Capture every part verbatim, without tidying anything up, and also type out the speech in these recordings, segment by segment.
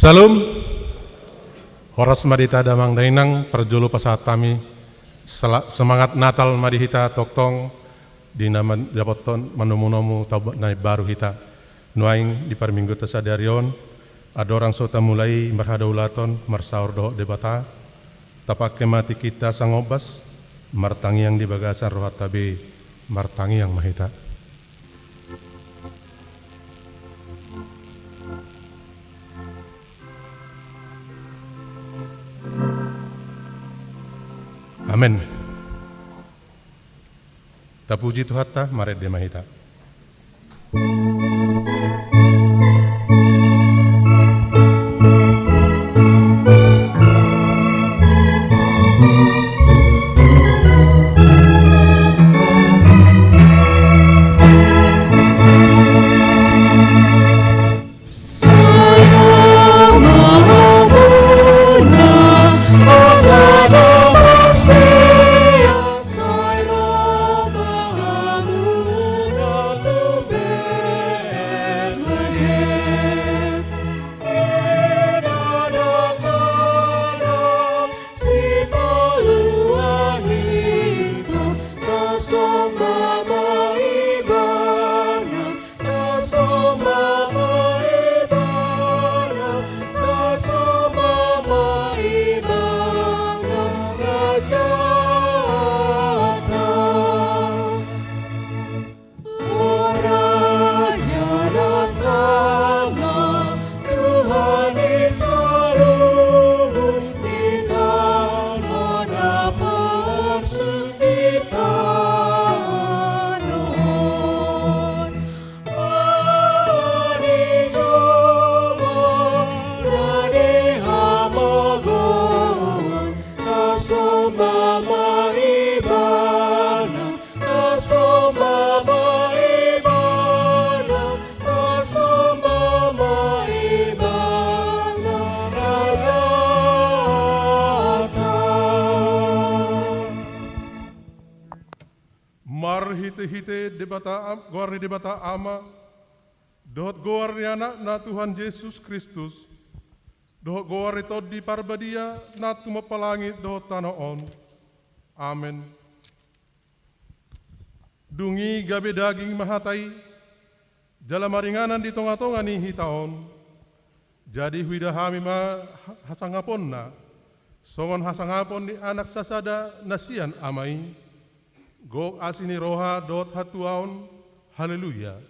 Salam. Horas ma di hita damang dainang, parjolo pasahat hami sela-, semangat Natal ma di hita tongtong, di na man-, dapothon manomu-nomu taon na imbaru hita. Nuaeng di parmingguonta sadari on, andorang so tamulai marhadaulaton, marsaor dohot Debata, tapangke ma tingkinta sangombas, martangiang di bagasan rohanta be, martangiang ma hita. Amen. Tapuji Tuhanta, marende ma hita. Marhitehite Debata Am-, goar ni Debata Ama, dohot goar ni Anakna Tuhan Jesus Kristus, dohot goar ni Tondi Parbadia na tumompa langit dohot tano on. Amen. Dung i gabe daging ma hata i, jala maringanan di tongatonga ni hita on. Jadi huida hami ma ha-, hasangaponna, songon hasangapon ni Anak sasada na sian Ama i. Gok asi ni roha dohot hatuaon. Haleluya.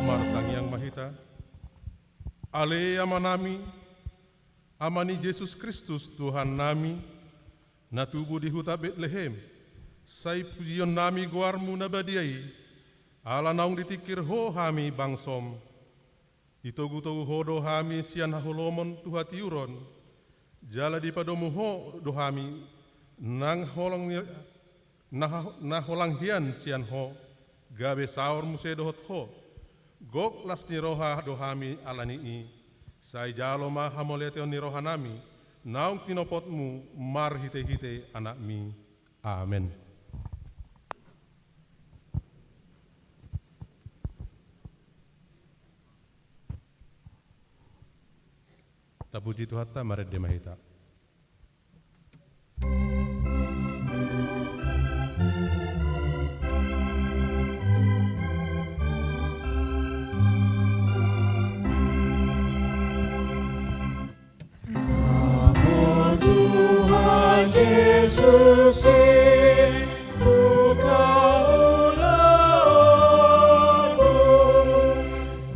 Martangiang ma hita. Ale Amanami, Ama ni Jesus Kristus Tuhannami, na tubu di huta Betlehem, sai pujionnami goarmu na badia i, ala naung ditingkir ho hami bangsom. Ditogutogu ho do hami sian haholomon tu hatiuron, jala dipadomu ho do hami nang holang ni, na ha-, na holang hian sian ho, gabe saor muse dohot ho. Gok las ni roha do hami ala ni i, sai jalo ma hamauliateon ni rohanami, naung tinopotmu marhitehite Anakmi. Amen. Tapuji Tuhanta, marende ma hita. Namo Tuhan Jesus i, buka ulaonmu,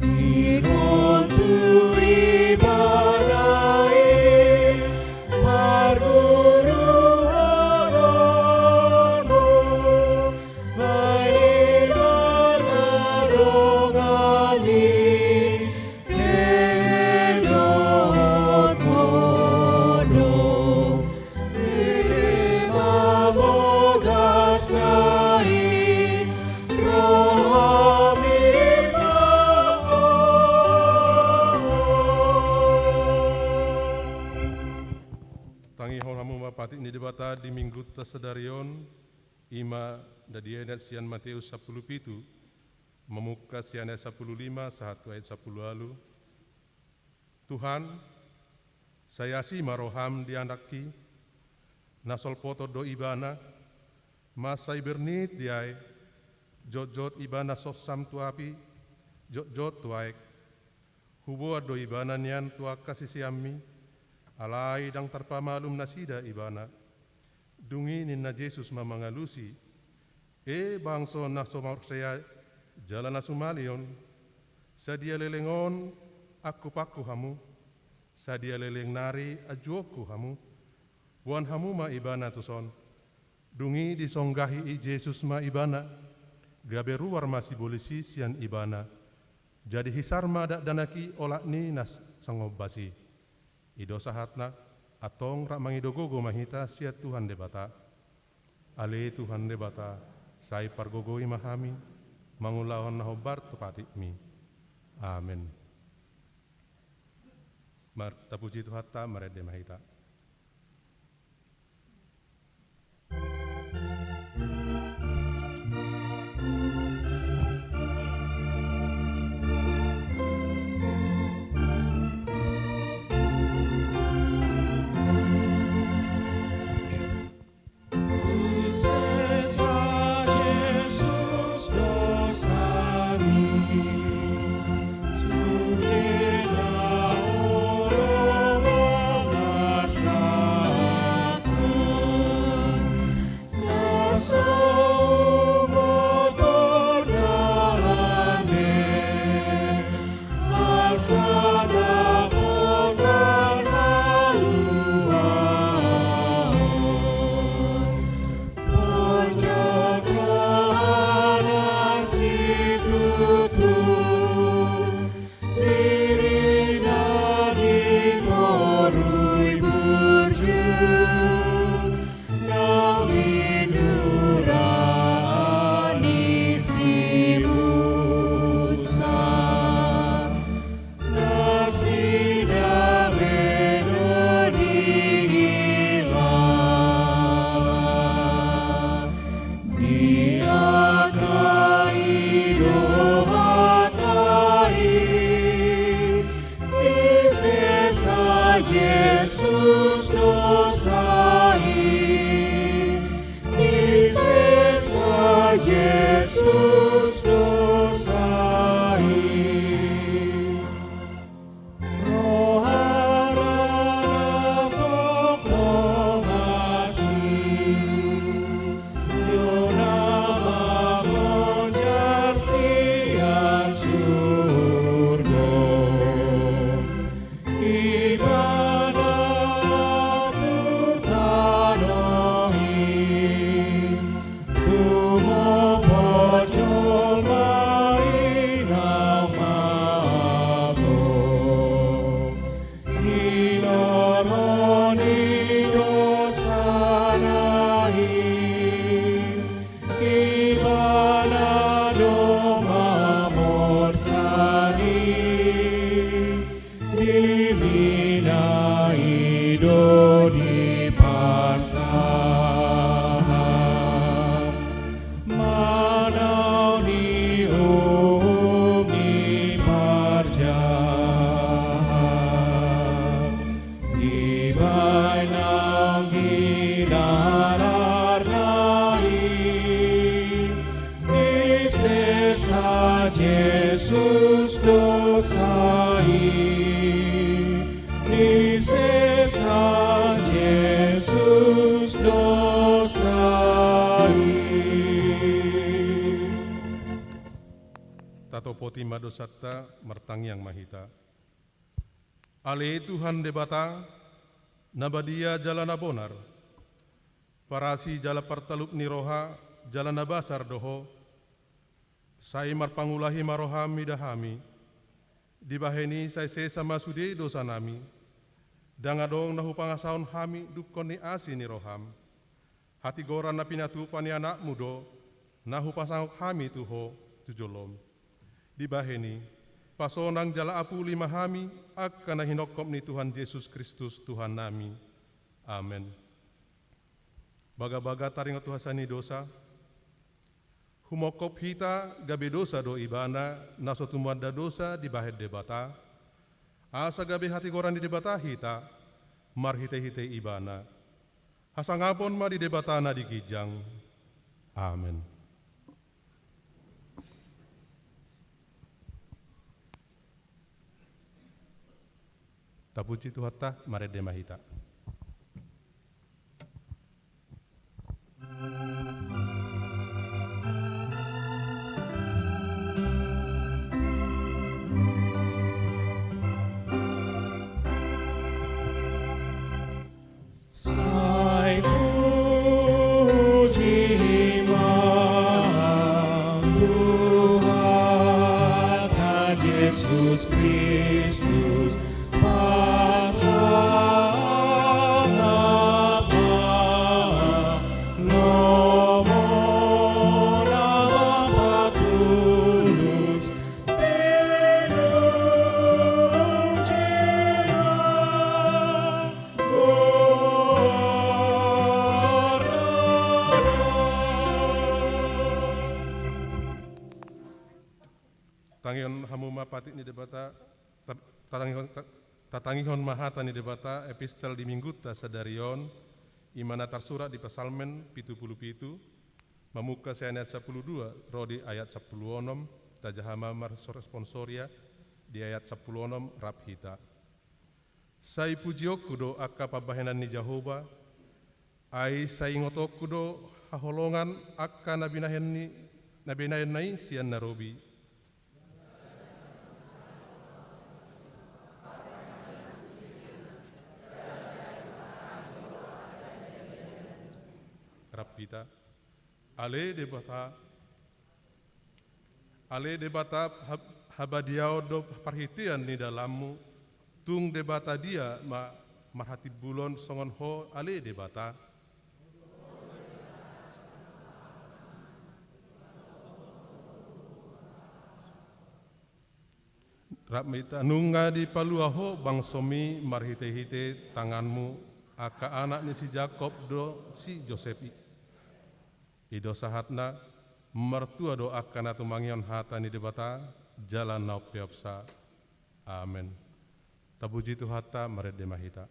ingkon tu Ibana i, Debata di Minggunta sadari on, i ma na dienet sian Mateus sampulu pitu, mamungka sian ayat sampulu lima sahat tu ayat sampulu ualu. Tuhan, sai asi ma roham di anakki, na solpoton do ibana, mansai bernit diai, jotjot ibana sorsam tu api, jotjot tu aek. Huboan do ibana nian tu angka siseanmi, alai ndang tarpamalum nasida ibana. Dung i ninna Jesus ma mangalusi: E bangso na so marsea jala na sumalion, sadia leleng on angkupangku hamu, sadia leleng nari anjuonku hamu? Boan hamu ma ibana tuson. Dung i disonggahi i Jesus ma ibana, gabe ruar ma sibolis i sian ibana. Jadi hisar ma dakdanak i olat ni na sangombas i. I do sahatna, antong rap mangido gogo ma hita sian Tuhan Debata. Ale Tuhan Debata, sai pargogoi ma hami, mangulahon na hombar tu patikmi. Amen. Mar-, tapuji Tuhanta, marende ma hita. Jesus dosa i, Jesus, Jesus dosa i. Rohana na tongtong asi, Ibana mamonjar sian surgo. Ibana tu tano i, tumopot jolma i na mate. Hinorhon ni dosana i, Ibana do mamorsan i, dirina i do dipasahat manang ni uhum ni parjahat. Dibahen anggi na rarna i, disesa Jesus dosa i, disesa Jesus dosa i. Tatopoti ma dosanta, martangiang ma hita. Ale Tuhan Debata, na badia jala na bonar, parasi jala partalup ni roha jala na basar do Ho, sai marpangulahi ma roham mida hami. Dibahen i sai sesa ma sude dosanami, ndang adong na hupangasahon hami dungkon ni asi ni roham. Hatigoran na pinatupa ni Anakmu do na hupasangap hami tu Ho tu jolom. Dibahen i, pasonang jala apuli ma hami angka na hinongkop ni Tuhan Jesus Kristus Tuhannami. Amen. Bagabaga taringot tu hasea ni dosa, humongkop hita gabe dosa do ibana na so tumanda dosa dibahen Debata, asa gabe hatigoran ni Debata hita marhitehite ibana. Hasangapon ma di Debata na di ginjang. Amen. Tapuji Tuhanta, marende ma hita. Sai puji ma Tuhanta Jesus Kristus, pasangapan lomo na mapatulus. Tangihon hamu ma patik ni Debata, ta-, tatangihon, ta-, tatangihon ma hata ni Debata, epistel di Minggunta sadari on, i ma na tarsurat di Psalmen pitu pulu pitu, mamungka sian ayat sampulu dua ro di ayat sampulu onom, tajaha ma marresponsoria di ayat sampulu onom rap hita. Sai pujionku do angka pambahenan ni Jahowa, ai sai ingotonku do haholongan angka na binahen ni, na binahenna i sian na robi. Rap hita. Ale Debata, ale Debata, hab-, habadiaon do parhitean ni dalanmu, tung Debata dia ma marhatimbulon songon Ho, ale Debata. Rap ma hita. Nunga dipalua Ho bangsomi marhitehite tanganmu, angka anak ni si Jakob dohot si Josep i. I do sahatna. Martua do angka na tumangihon hata ni Debata jala na umpeopsa. Amen. Tapuji Tuhanta, marende ma hita.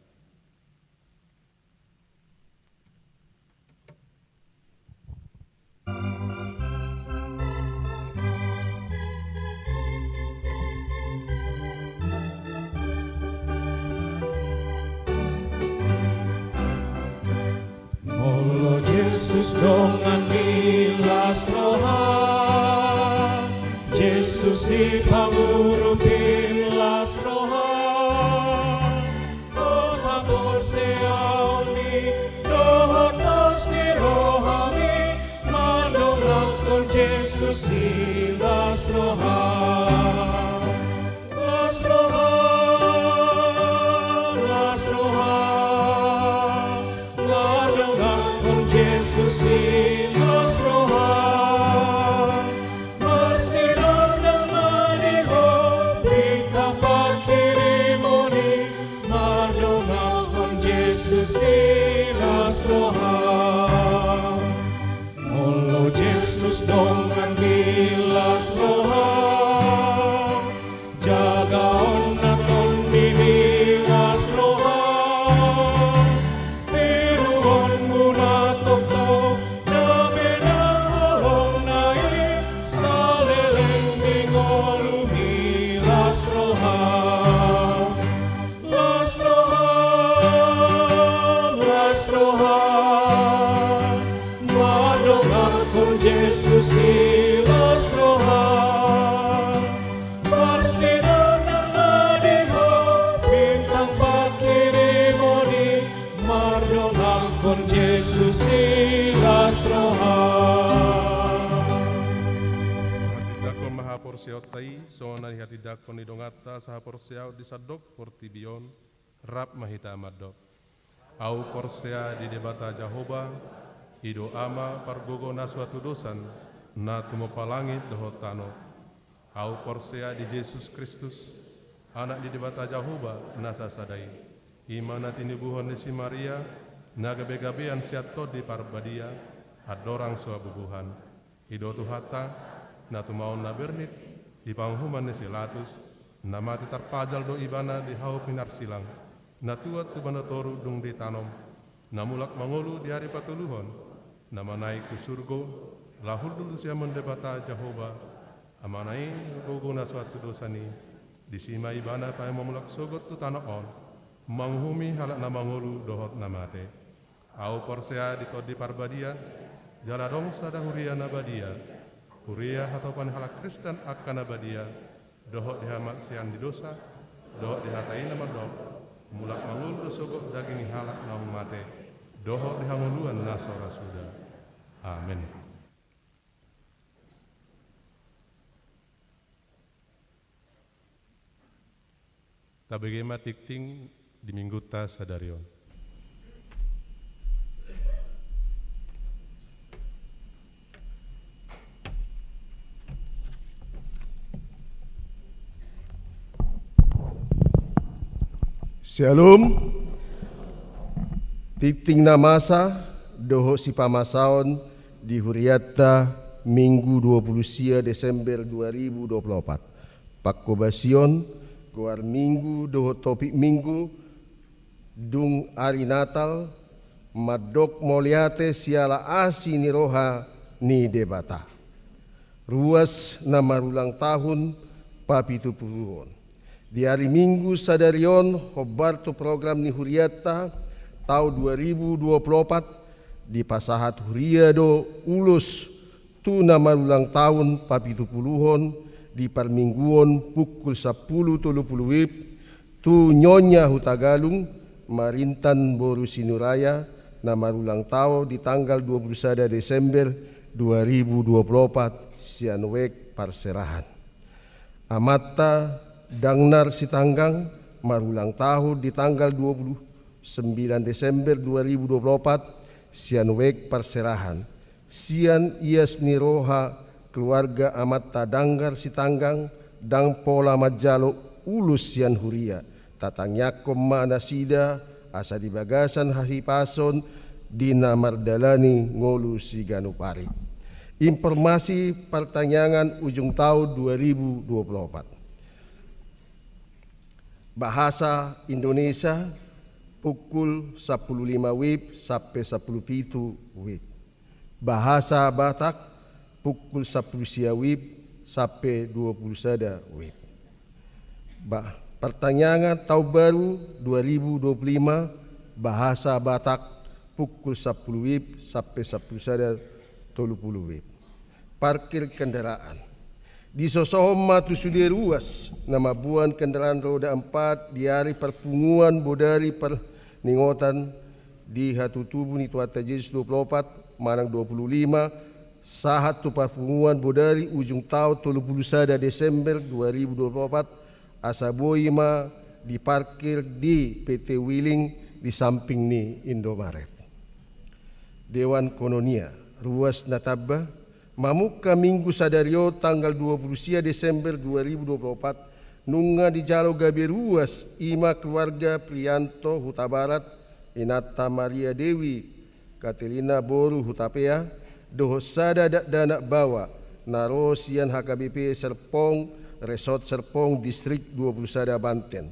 Molo Jesus dongan ni las roha, Jesus di pangurupin las roha, dohot haporseaonmi, dohot dos ni rohami, mardongankon Jesus di las roha. Las roha, las roha, mardongankon Jesus di las roha. Marsidardarna di Ho bintang panghirimon i, mardongankon Jesus di las roha. Molo Jesus dongan di las roha, jagaonna tondim di las roha, tiruonmuna tongtong, gabe na holong na i saleleng ni ngolum di las roha. Las roha, las roha, mardongankon Jesus di las roha. Marsidardarna di Ho bintang panghirimon i, mardongankon Jesus di las roha. Hatindangkon ma haporseaonta i, songon na nihatindangkon ni donganta sahaporseaon di sandok portibi on. Rap ma hita mandok. Ahu porsea di Debata Jahowa, i do Ama pargogo na so hatudosan, na tumompa langit dohot tano. Ahu porsea di Jesus Kristus, Anak ni Debata Jahowa na sasada i. I ma na tinubuhon ni si Maria, Na gabe-gabean sian Tondi Parbadia, andorang so habubuhan. I do Tuhanta, na tumaon na bernit, di panguhuman ni si Latus, na mate tarpajal do ibana di hau pinarsilang, na tuat tu bano toru dung ditanom, na mulak mangolu di ari patoluhon, na manaek tu surgo, laho hundul tu siamun Debata Jahowa, Amana i, gogo na so atu dosa ni, disi ma ibana paima mulak sogot tu tano on, manguhumi halak na mangolu dohot na mate. Ahu porsea di Tondi Parbadia, jala adong sada huria na badia, huria hatopan halak Kristen angka na badia, dohot di hamataion ni dosa, dohot di hata i na mandok, mulak mangolu do sogot daging ni halak naung mate, dohot di hangoluan na so ra suda. Amen. Tabege ma tingting di Minggunta sadari on. Syalom. Tingting na masa dohot sipamasaon di hurianta Minggu dua puluh sia Desember dua ribu dua puluh opat. Pangkobasion, goar Minggu dohot topik Minggu, dung ari Natal, mandok mauliate siala asi ni roha ni Debata. Ruas na marulang tahun papitupuluhon. Di ari Minggu sadari on, hombar tu program ni hurianta taon dua ribu dua puluh opat, dipasahat huria do ulos tu na marulang tahun papitupuluhon di parmingguon pukul sampulu tolu pulu WIB tu Nyonya Hutagalung, Marintan boru Sinuraya, na marulang tahun di tanggal dua puluh sada Desember dua ribu dua puluh opat sian wijk Parserahan. Amanta Dangnar Sitanggang marulang tahun di tanggal dua puluh sembilan Desember dua ribu dua puluh opat sian wijk Parserahan. Sian ias ni roha keluarga amanta Dangnar Sitanggang, ndang pola manjalo ulos sian huria. Tatangiangkon ma nasida asa di bagasan hahipason di na mardalani ngolu siganup ari. Informasi partangiangan ujung tahun dua ribu dua puluh opat. Bahasa Indonesia pukul sampulu lima WIB sampe sampulu pitu WIB. Bahasa Batak pukul sampulu sia WIB sampe dua puluh sada WIB. Ba-, partangiangan taon baru dua ribu dua puluh lima, bahasa Batak pukul sampulu WIB sampe sampulu sada tolu pulu WIB. Parkir kendaraan. Disosohon ma tu sude ruas na mamboan kendaraan roda empat di ari parpunguan bodari parningotan di hatutubu ni Tuhanta Jesus dua puluh opat manang dua puluh lima, sahat tu parpunguan bodari ujung tahun tolu puluh sada Desember dua ribu dua puluh opat, asa boi ma diparkir di PT Wheeling di samping ni Indomaret. Dewan Kononia, ruas na tamba, mamungka Minggu sadari on tanggal dua puluh sia Desember dua ribu dua puluh opat, nunga dijalo gabe ruas i ma keluarga Prianto Hutabarat, inanta Maria Dewi, Katerina boru Hutapea, dohot sada dakdanak baoa, na ro sian HKBP Serpong, Resort Serpong, Distrik dua puluh sada Banten.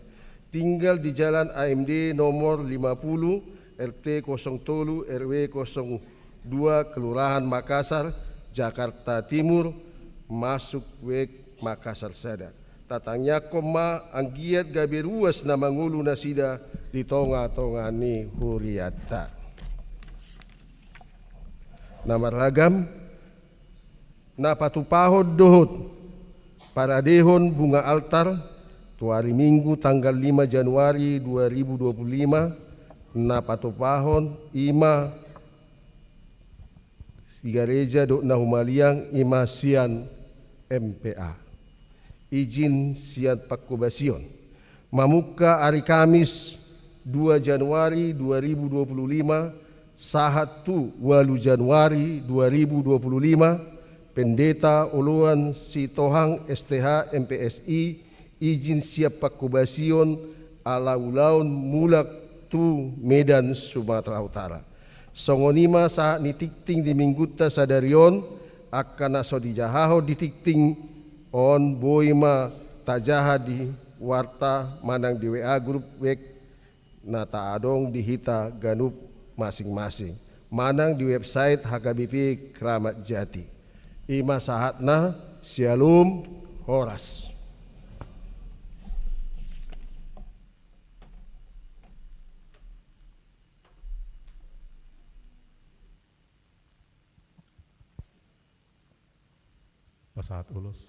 Tinggal di Jalan A M D nomor lima puluh, R T kosong tolu, R W kosong dua, Kelurahan Makassar, Jakarta Timur, masuk wijk Makassar sada. Tatangiangkon ma anggiat gabe ruas na mangolu nasida di tonga-tonga ni hurianta. Na marragam, na patupahon dohot paradehon bunga altar tu ari Minggu tanggal lima Januari dua ribu dua puluh lima, na patupahon i ma di gareja dohot na humaliang i ma sian M P A. Ijin sian pangkobasion. Mamungka ari Kamis dua Januari dua ribu dua puluh lima sahat tu ualu Januari dua ribu dua puluh lima, Pendeta Oloan Sitohang S T H M P S I, ijin sian pangkobasion ala ulaon mulak tu Medan, Sumatera Utara. Songon i ma sahat ni tingting di minggunta sadari on, angka na so dijahahon di tingting on boi ma tajaha di warta manang di W A grup wek na taadong di hita ganup masing-masing, manang di website H K B P Kramat Jati. I ma sahatna, Syalom, horas. Pasahat ulos.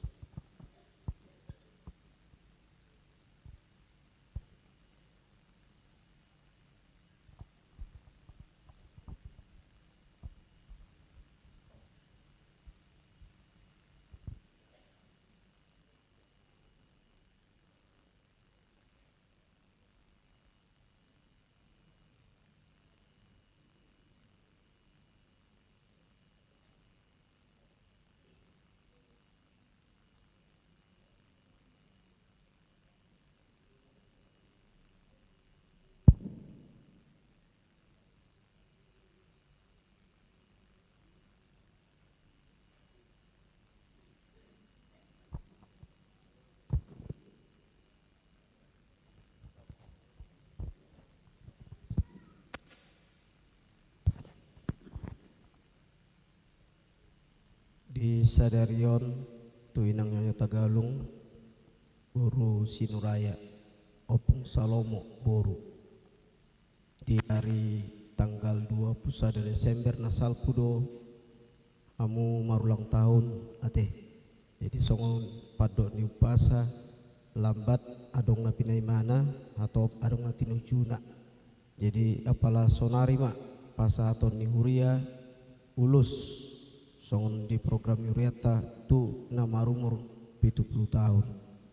Di sadari on tu inang nyonya Tagalung, boru Sinuraya, Ompung Salomo boru. Di ari tanggal dua pulu sada Desember na salpu do hamu marulang tahun ate. Jadi songon pandok ni umpasa, lambat adong na pinaimana, hatop adong na tinujuna. Jadi apala sonari ma pasahaton ni huria ulos songon di program ni hurianta tu na marumur pitu pulu tahun.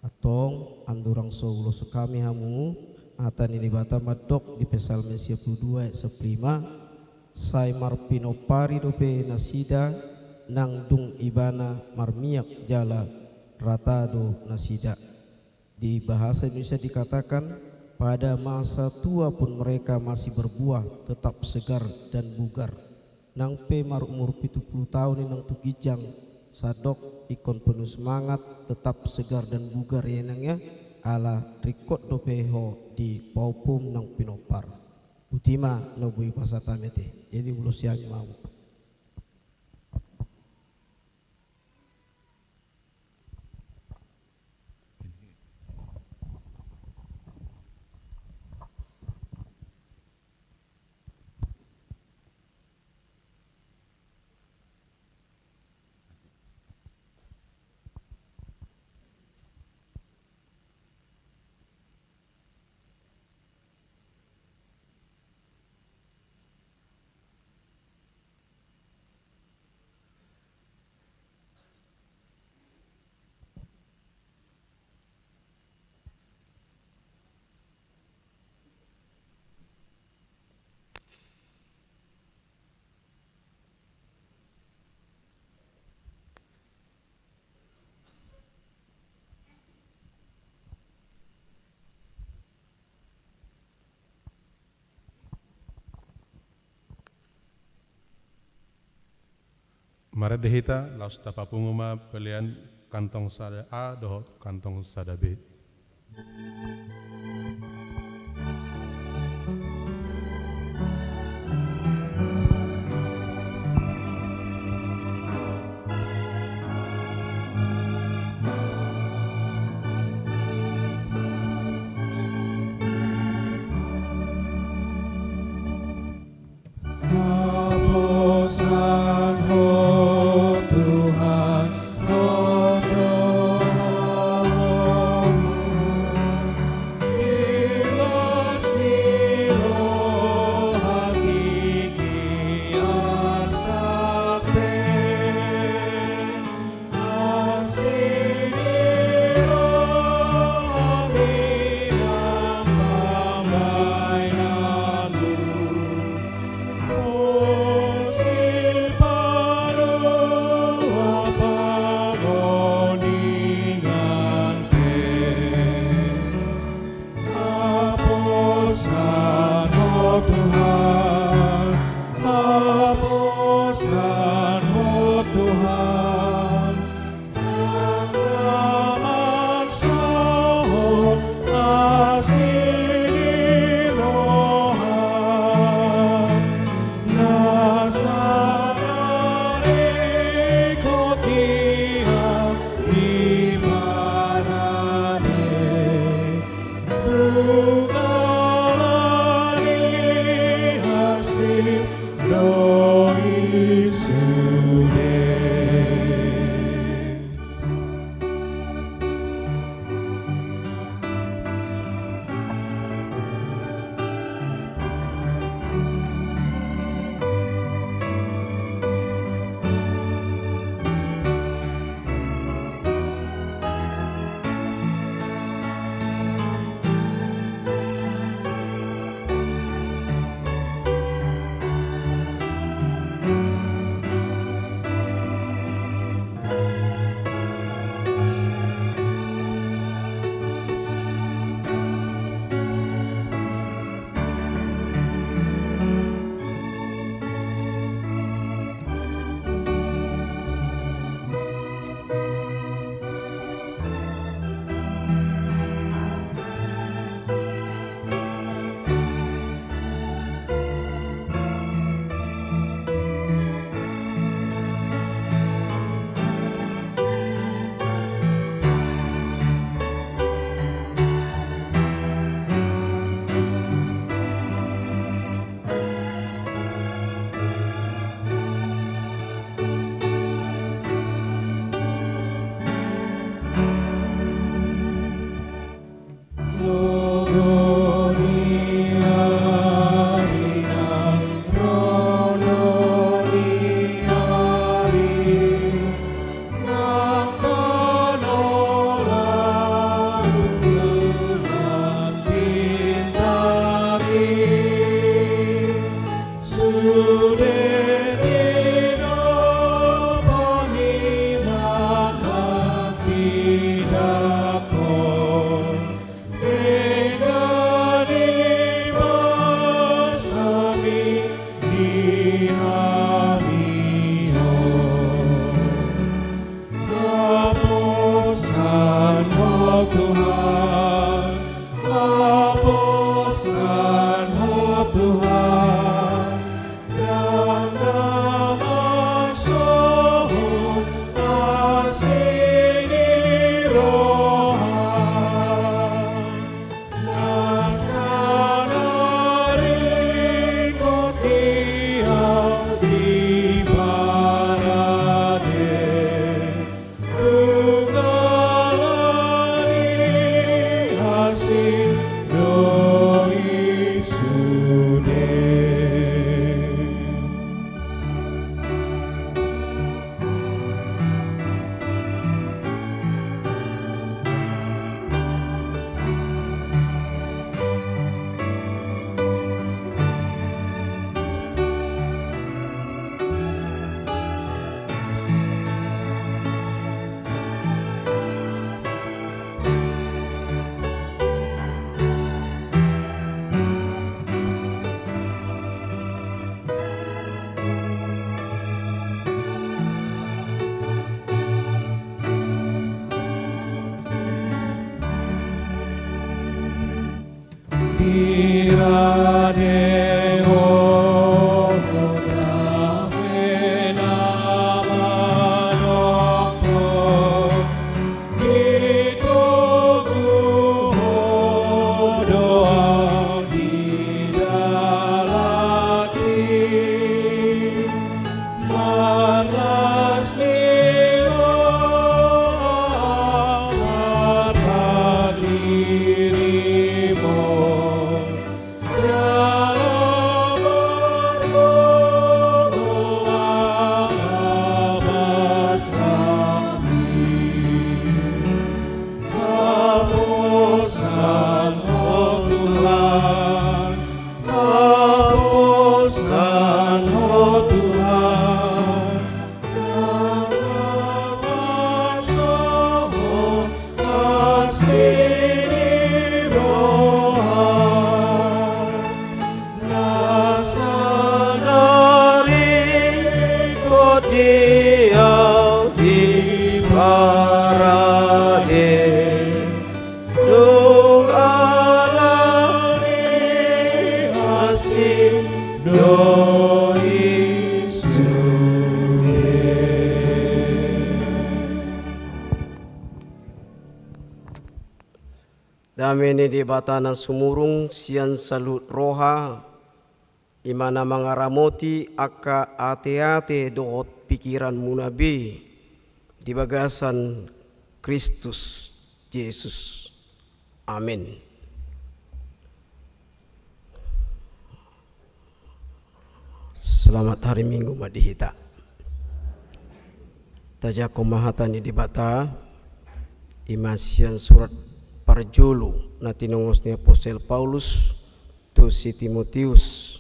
Antong andorang so uloshon hami hamu, hata ni Debata mandok di Psalmen sia pulu dua ayat sampulu lima, sai marpinompari dope nasida nang dung ibana marmiak jala rata do nasida. Di bahasa Indonesia dikatakan, pada masa tua pun mereka masih berbuah, tetap segar dan bugar. Nang pe marumur pitu pulu tahun inang tu ginjang, sandok ingkon penuh semangat, tetap segar dan bugar ia inang ya, ala ringkot dope ho di pahompum nang pinompar. Botima na boi pasahat hami ate. Jadi ulos sian mau. Marende hita, laos tapapungu ma pelean kantong sada A dohot kantong sada B. Haposan Ho Tuhan, Ho Tuhan. Dame ni Debata na sumurung sian saluhut roha, i ma na mangaramoti angka ateate dohot pikiranmuna be di bagasan Kristus Jesus. Amen. Selamat hari Minggu ma di hita. Tajangkon ma hata ni Debata, i ma sian surat parjolo na tinongos ni apostel Paulus tu si Timoteus.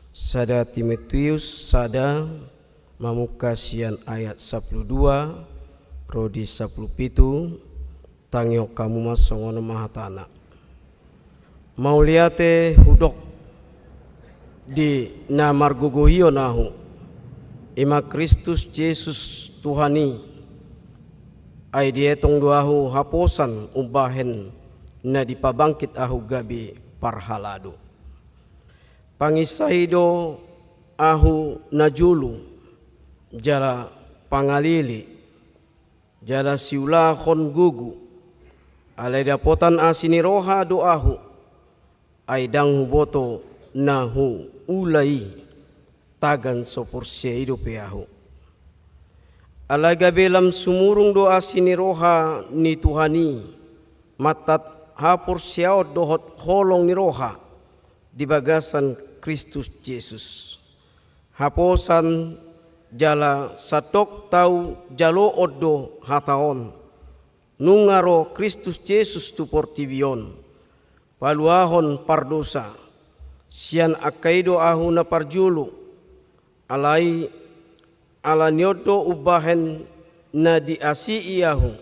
Sada Timoteus sada, mamungka sian ayat sampulu dua ro di sampulu pitu. Tangihon hamu ma songon on ma hatana. Mauliate hudok di na margogoion ahu, i ma Kristus Jesus Tuhan i. Ai dietong do ahu haposan umbahen na dipabangkit ahu gabe parhalado. Panginsai do ahu najolo, jala pangalele, jala siulahon gogo. Alai dapotan asi ni roha do ahu, ai ndang huboto na huula i, tagan so porsea i dope ahu. Alai gabe lam sumurung do asi ni roha ni Tuhan i, mantat haporseaon dohot holong ni roha di bagasan Kristus Jesus. Haposan jala sandok tau jaloon do hata on. Nunga ro Kristus Jesus tu portibi on, paluahon pardosa. Sian angka i do ahu na parjolo, alai ala ni on do umbahen na diasii ahu,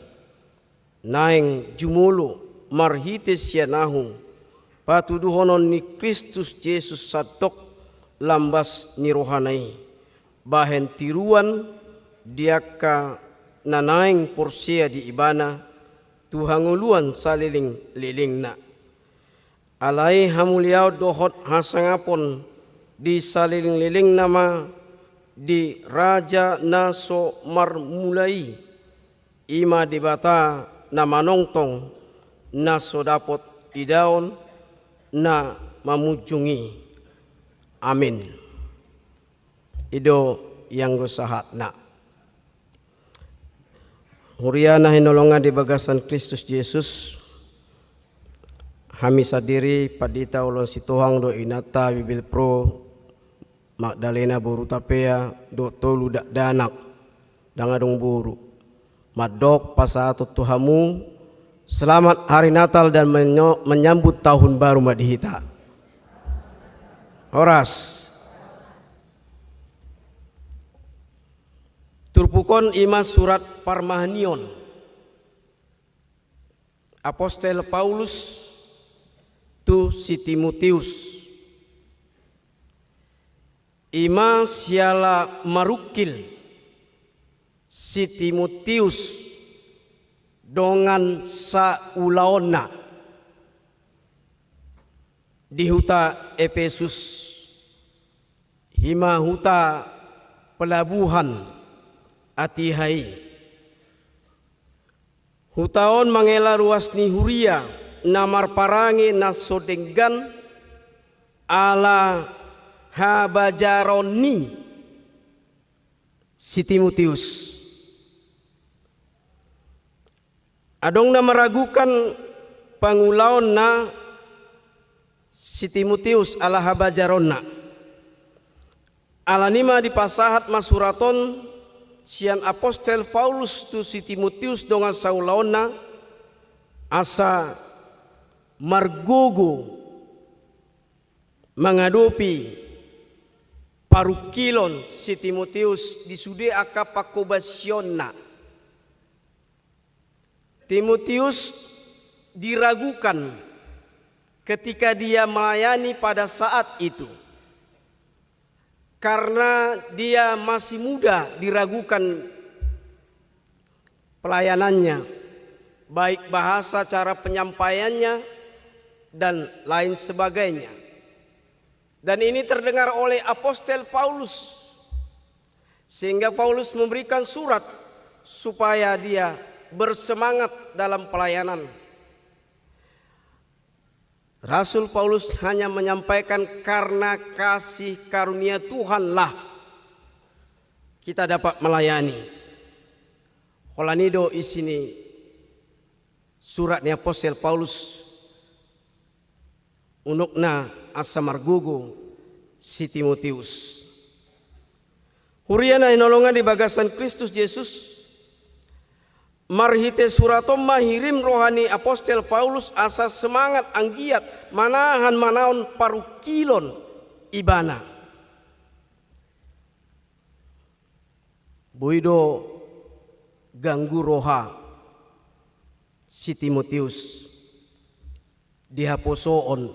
naeng jumolo marhite sian ahu patuduhonon ni Kristus Jesus sandok lambas ni rohana i, bahen tiruan di angka na naeng porsea di Ibana tu hangoluan salelenglelengna. Alai hamuliaon dohot hasangapon di salelenglelengna ma di Raja na so marmula i, i ma Debata na manongtong, na so dapot idaon, na mamunjung i. Amin. I do ianggo sahatna. Huria na hinaholongan di bagasan Kristus Jesus, hami sandiri pandita ulaon sitohang dohot inanta Bibelvrouw Magdalena boru Tapea dohot tolu dakdanak, ndang adong boru, mandok pasahaton tu hamu selamat hari Natal dan menyo-, menyambut tahun baru ma di hita. Horas. Turpuk on i ma surat parmahanion apostel Paulus tu si Timoteus. I ma siala marungkil si Timoteus dongan saulaonna. Di huta Epesus, i ma huta pelabuhan atiha i. Huta on mangela ruas ni huria na marparange na so denggan ala habajaron ni si Timotius. Adong na maragukan pangulaonna si Timotius ala habajaronna. Alani i ma dipasahat ma surat on sian apostel Paulus tu si Timotius dongan saulaonna, asa margogo mangadopi parungkilon si Timotius di sude angka panghobasionna. Timotius diragukan ketika dia melayani pada saat itu, karena dia masih muda, diragukan pelayanannya, baik bahasa cara penyampaiannya, dan lain sebagainya. Dan ini terdengar oleh apostel Paulus, sehingga Paulus memberikan surat supaya dia bersemangat dalam pelayanan. Rasul Paulus hanya menyampaikan, "Karena kasih karunia Tuhanlah kita dapat melayani." Holan i do isi ni surat ni apostel Paulus, unokna asa margogo si Timotius. Huria na hinaholongan di bagasan Kristus Jesus, marhite surat on ma hirim roha ni apostel Paulus asa semangat, anggiat manahan manaon parungkilon ibana. Boi do ganggu roha si Timotius di haposoon,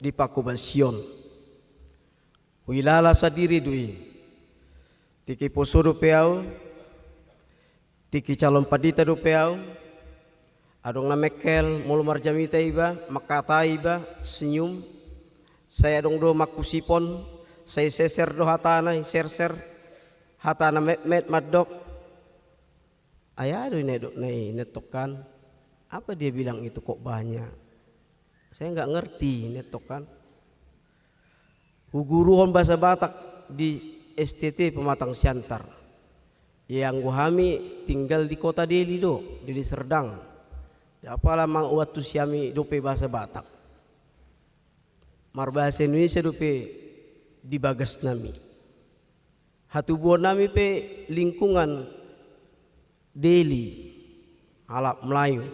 di panghobasion. Huilala sandiri do i. Tingki poso dope au, tingki calon pandita dope au. Adong na mengkel, molo marjamita iba, mangkatai iba, senyum. Sai adong do mangkusipon, sai seser do hatana, serser. Hatana metmet mandok. Ai aha do i na nidokna i, nentong kan? Apa dia bilang itu kok banyak? Saya nggak ngerti, nentong kan? Huguruhon bahasa Batak di S T T Pematang Siantar. Ia anggo hami tinggal di kota Deli do, Deli Serdang. Ndang pola manguatus hami dope bahasa Batak. Marbahasa Indonesia dope di bagasnami. Hatubuannami pe lingkungan Deli, halak Melayu.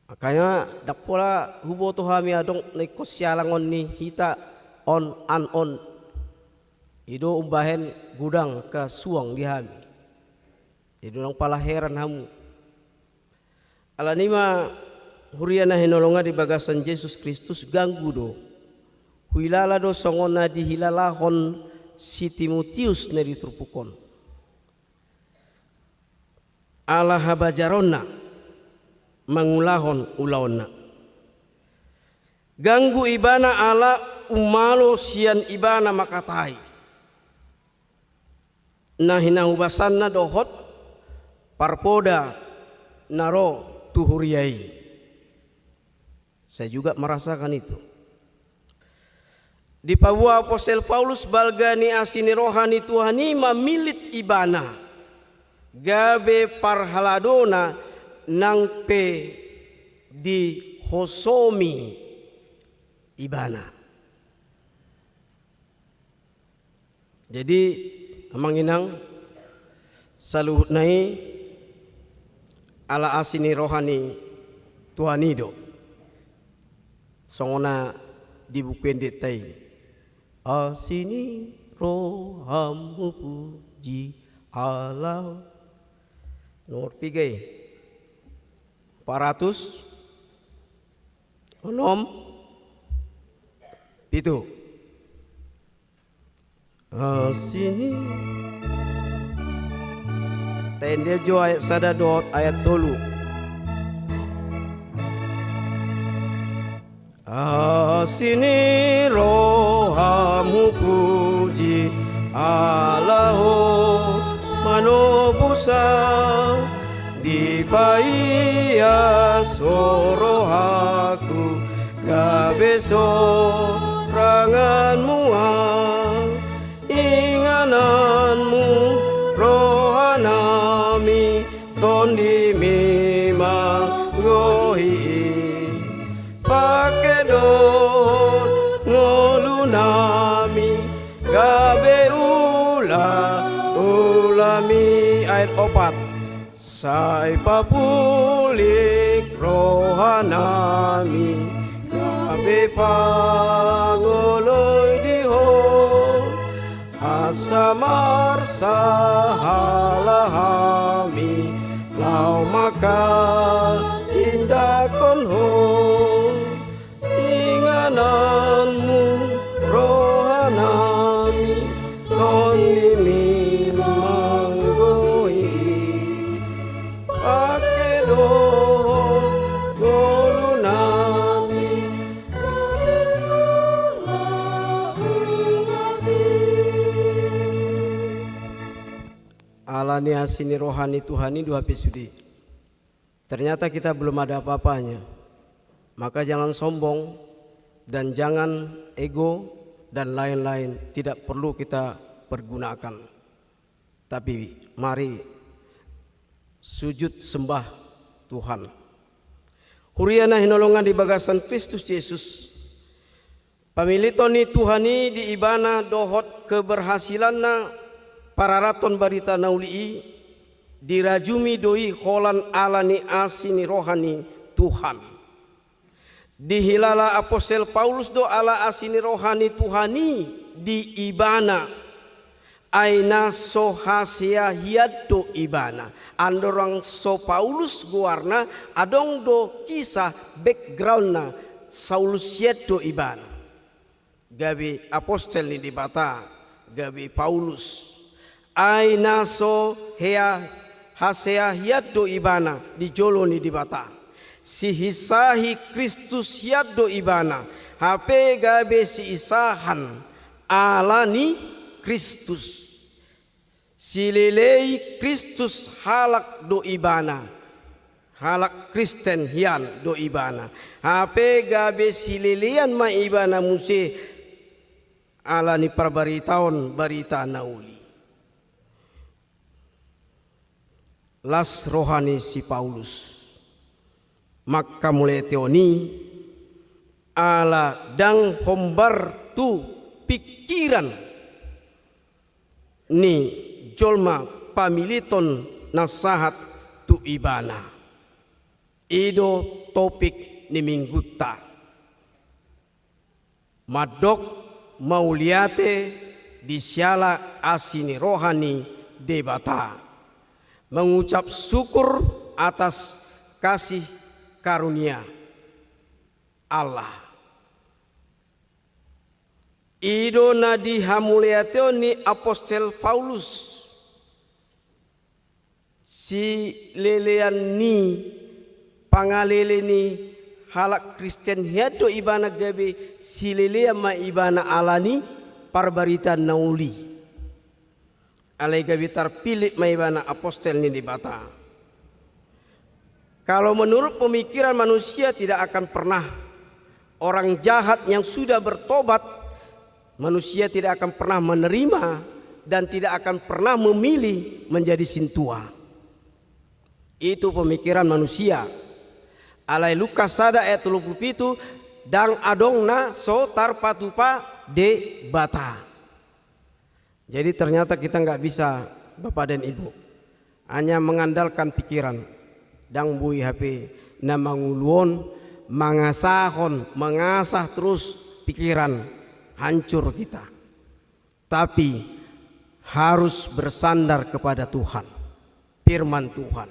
Makanya ndang pola huboto hami adong na ingkon sialangon ni hita on, an on. I do umbahen godang angka suang di hami. Jadi unang pola heran hamu. Alani i ma, huria na hinaholongan di bagasan Jesus Kristus, ganggu do. Huilala do songon na dihilalahon si Timotius na di turpuk on. Ala habajaronna mangulahon ulaonna. Ganggu ibana ala umalo sian ibana mangkatai. Na hinahubasanna dohot parpoda na ro tu huria i. Saya juga merasakan itu. Dipaboa apostel Paulus balga ni asi ni roha ni Tuhan i mamillit ibana gabe parhaladona nang pe dihosomi ibana. Jadi, amang inang, saluhutna i ala asi ni roha ni Tuhan i do. Songon na di buku endenta i. Asi ni roham hupuji Allah. Nomor piga i? Empat ratus onom pitu. Asi ni. Taende jo ayat sada dohot ayat tolu. Asi ni roham hupuji, ala Ho manobusa, dipaias Ho rohaku, gabe sorangan mua. Ingananmu rohanami, tondimi manggohi i. Pake do ngolunami, gabe ulaulami. Ayat opat. Sai papulik rohanami, gabe pangoloi di Ho. Asa marsahala hami, laho manghatindanghon Ho. Ingananmu rohanami, tondimi manggohi i. Pake do ngolunami, ala ni asi ni roha ni Tuhan i do hape sude. Ternyata kita belum ada apa-apanya. Maka jangan sombong dan jangan ego dan lain-lain, tidak perlu kita pergunakan. Tapi mari sujud sembah Tuhan. Huria na hinaholongan di bagasan Kristus Jesus, pamiliton ni Tuhan i di Ibana dohot keberhasilanna pararathon barita na uli i, dirajumi do i holan ala ni asi ni roha ni Tuhan. Dihilala apostel Paulus do ala asi ni roha ni Tuhan i di ibana. Ai na so hasea hian do ibana. Andorang so Paulus goarna, adong do kisah backgroundna, Saulus hian do ibana. Gabe apostel ni Debata, gabe Paulus. Ai na so hea hasea hian do ibana di jolo ni Debata. Sihisahi Kristus hian do ibana, hape gabe siisahan ala ni Kristus. Silelei Kristus halak do ibana, halak Kristen hian do ibana. Hape gabe silelean ma ibana muse ala ni parbaritaon barita na uli. Las roha ni si Paulus manghamauliatehon i, ala ndang hombar tu pingkiran ni jolma pamiliton na sahat tu ibana. I do topik ni minggunta. Mandok mauliate di siala asi ni roha ni Debata. Mengucap syukur atas kasih karunia Allah. I do na dihamauliatehon ni apostel Paulus. Silelean ni pangalele ni halak Kristen hian do ibana, gabe silelean ma ibana ala ni parbarita na uli. Alai gabe tarpillit ma ibana apostel ni Debata. Kalau menurut pemikiran manusia, tidak akan pernah orang jahat yang sudah bertobat, manusia tidak akan pernah menerima dan tidak akan pernah memilih menjadi sintua. Itu pemikiran manusia. Alai Lukas sada ayat tolu pulu pitu, ndang adong na so tarpatupa Debata. Jadi ternyata kita nggak bisa, Bapak dan Ibu, hanya mengandalkan pikiran. Ndang boi hape na manguluhon, mangasahon, mengasah terus pikiran, hancur kita. Tapi harus bersandar kepada Tuhan, firman Tuhan.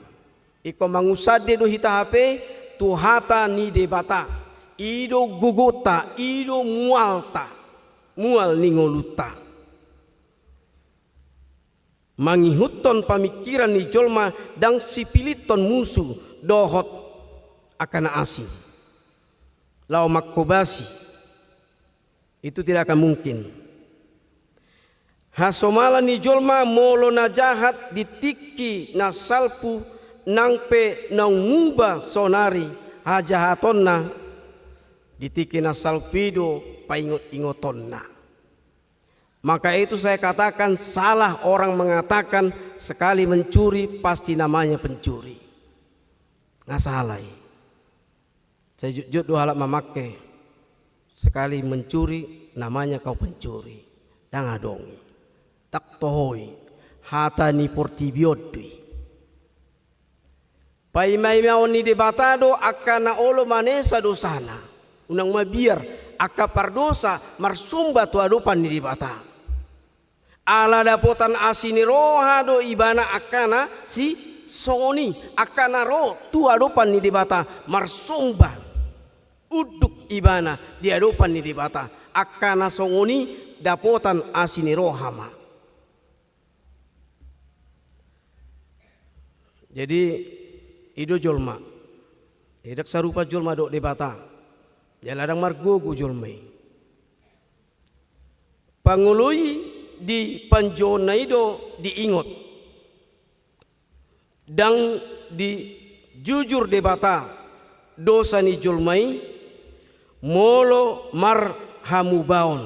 Ingkon mangusande do hita hape tu hata ni Debata. I do gogonta, i do mualta, mual ni ngolunta. Mangihuthon pamingkiran ni jolma ndang sipiliton musu dohot angka na asing. laho manghobasi. Itu tidak akan mungkin. Hasomalan ni jolma molo na jahat di tingki na salpu, nang pe naung muba saonari hajahatonna, di tingki na salpu i do paingot-ingotonna. Maka itu saya katakan, salah orang mengatakan sekali mencuri pasti namanya pencuri. Nga salah i. Sai jotjot do halak mamangke, sekali mencuri namanya kau pencuri. Ndang adong i. Ndang toho i. Hata ni portibi on do i. Paima-imaon ni Debata do angka na olo manesa dosana. Unang mabiar angka pardosa marsomba tu adopan ni Debata. Ala dapotan asi ni roha do ibana angka na si songon i, angka na ro tu adopan ni Debata marsomba, unduk ibana di adopan ni Debata, angka na songon i dapotan asi ni roha ma. Jadi, i do jolma. Ndang sarupa jolma dohot Debata. Jala ndang margogo jolma i. Pangolo i di panjouonna i do diingot. Ndang dijujur Debata dosa ni jolma i molo marhamubaon.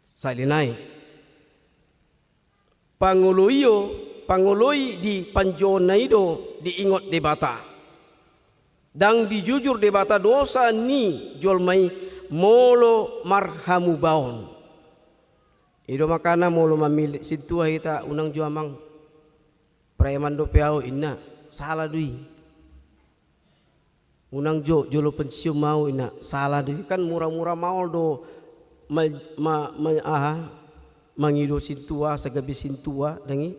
Sahali nai. Pangolo i o, pangolo i di panjouonna i do diingot Debata. Ndang dijujur Debata dosa ni jolma i molo marhamubaon. I do makana molo mamillit sintua hita, unang jo amang. Preman dope ahu inna, salah do i. Unang jo, jolo pensiun ma ahu inna, salah do i. Kan mura-mura maol do ma, ma, ma, aha, mangido sintua, asa gabe sintua, ndang i.